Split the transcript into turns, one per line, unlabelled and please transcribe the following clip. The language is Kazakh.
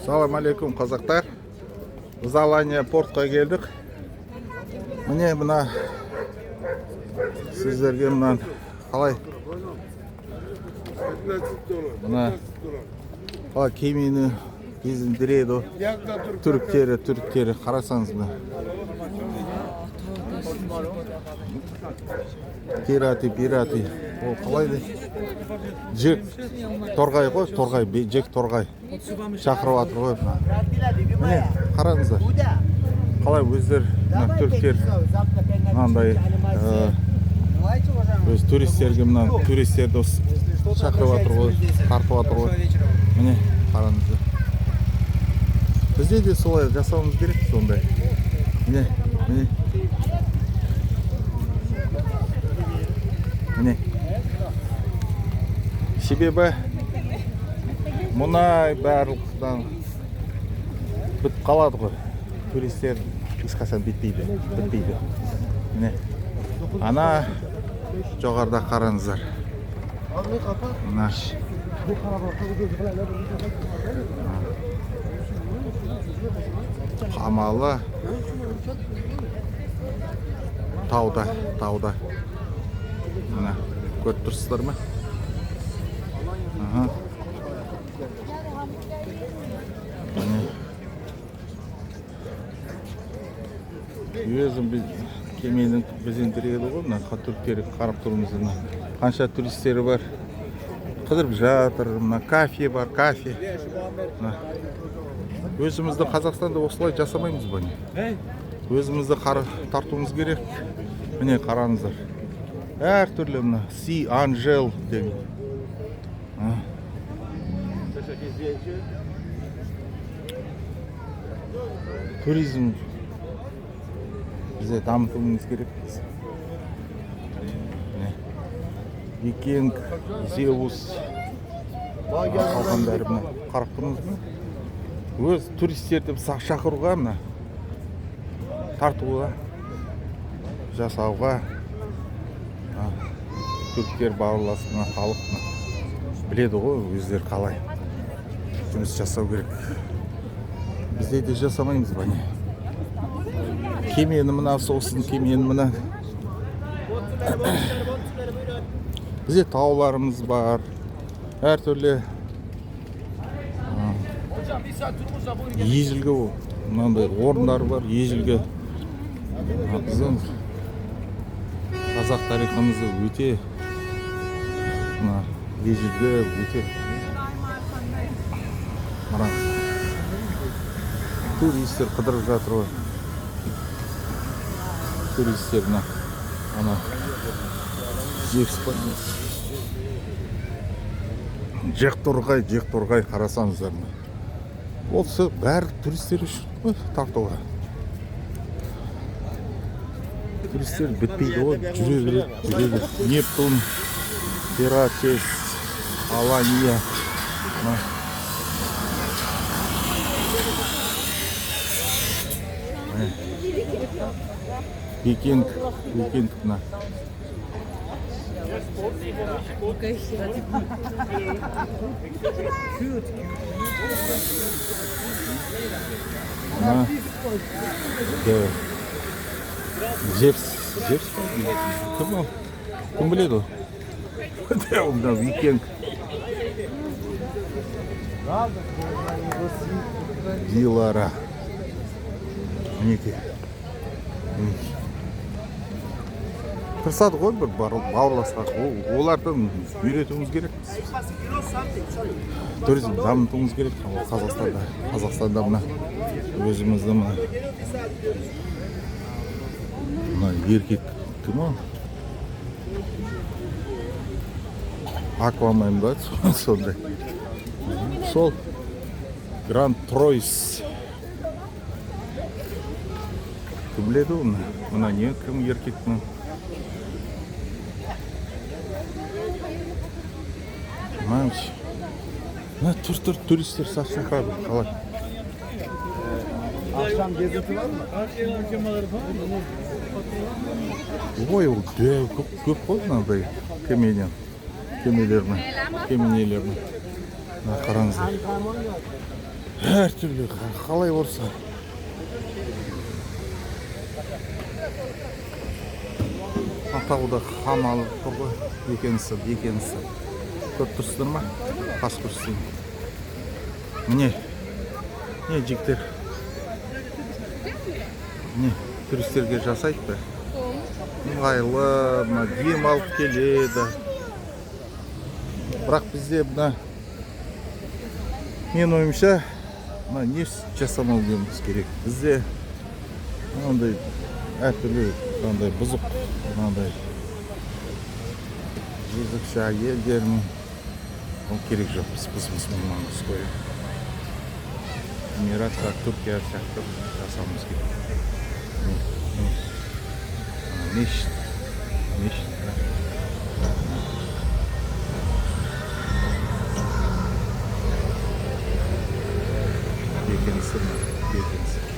Салам алейкум, қазақтар. Біз Алания портқа келдік. Міне, мына сіздерге мына қалай мына қалай кемені безіндіреді түріктері, қарасаңыз, мына пираты, пираты. Ол қалай дейді, Джек Торғай ғой, Торғай, Джек Торғай шақырып жатыр ғой мына. Міне, қараңыздар, қалай өздері мына түріктер мынандай өз туристерге, мына туристерді осы шақырып жатыр ғой, тартып жатыр ғой. Міне, қараңыздар, бізде де солай жасауымыз керек сондай. Міне, міне, міне, себебі мұнай барлықтан бітіп қалады ғой, туристер ешқашан бітпейді, бітпейді. Міне, ана жоғарыда қараңыздар, мына қамалы тауда, тауда, мына көріп тұрсыздар ма? Аха. Міне, өзім біз кеменің безендіреді ғой мына түріктер. Қарап тұрмыз, мына қанша туристері бар, қыдырып жатыр. Мына кафе бар, кафе. Мына өзімізді Қазақстанда осылай жасамаймыз ба, не? Өзімізді тартуымыз керек. Міне, қараңыздар, әртүрлі мына Си Анжел деген. А. Туризм бізде дамытуымыз керек біз. Міне, Викинг, Зеус, қалғандары, мына қарап тұрмыз ба? Өз туристерді шақыруға, мына тартуға, жасауға, түріктер бауырлас мына халық, мына біледі ғой өздері қалай жұмыс жасау керек. Бізде де жасамаймыз ба, не? Кемені мына сосын кемені мына бізде тауларымыз бар әртүрлі, ежелгі мынандай орындар бар ежелгі. Біздің қазақ тарихымызды өте мына ежелгі, өте. Қараңыз, туристер қыдырып жатыр ғой, туристер. Мына ана Зевс па, не? Джек Торғай, Джек Торғай, қарасаңыздар, мына ол бәрі туристер үшін ғой тартуға. Туристер бітпейді ғой, жүре береді, жүре береді. Нептун, Пиратес, Алания. Мына. Міне. Викинг, Викинг мына. Мына Зевс, Зевс па? Кім ол? Кім біледі ол? Дәу мына Викинг. Дилара. Мінекей. Мінекей. Тырысады ғой бір бауырласқа. Оларды үйретуіміз керек. Туризм дамытуымыз керек ол Қазақстанда. Қазақстанда мына өзімізді мына еркек кім ол? Аквамен ба? Сондай. Сол Гранд Тройс. Кім біледі оны? Мына не, кім еркек мына? Мына мына тұр, тұр, туристер шақырады қалай?
Akşam gezinti var mı?
Ой, ол дәу көп, көп қой мынандай кемелер, кемелер, кеменелер. Мына қараңыздар, әртүрлі, қалай болса. Атауда хан алып тұр ғой. Екенісі, екенісі. Көріп тұрсыздар ма? Қас көрсетейін. Міне, міне, жігіттер. Міне, туристерге жасайды да. Ыңғайлы, мына демалып келеді. Бірақ бізде мына, менің ойымша, мына не жасамауымыз керек. Бізде мынандай әртүрлі, мынандай бұзық, мынандай жезөкше әйелдермен ол керек жоқ. Біз мұсылманбыз қой. Эмиратқа, Түркия сияқты жасауымыз керек. Міне, міне. Ана мешіт, мешіт. Бекінісі, мына бекінісі.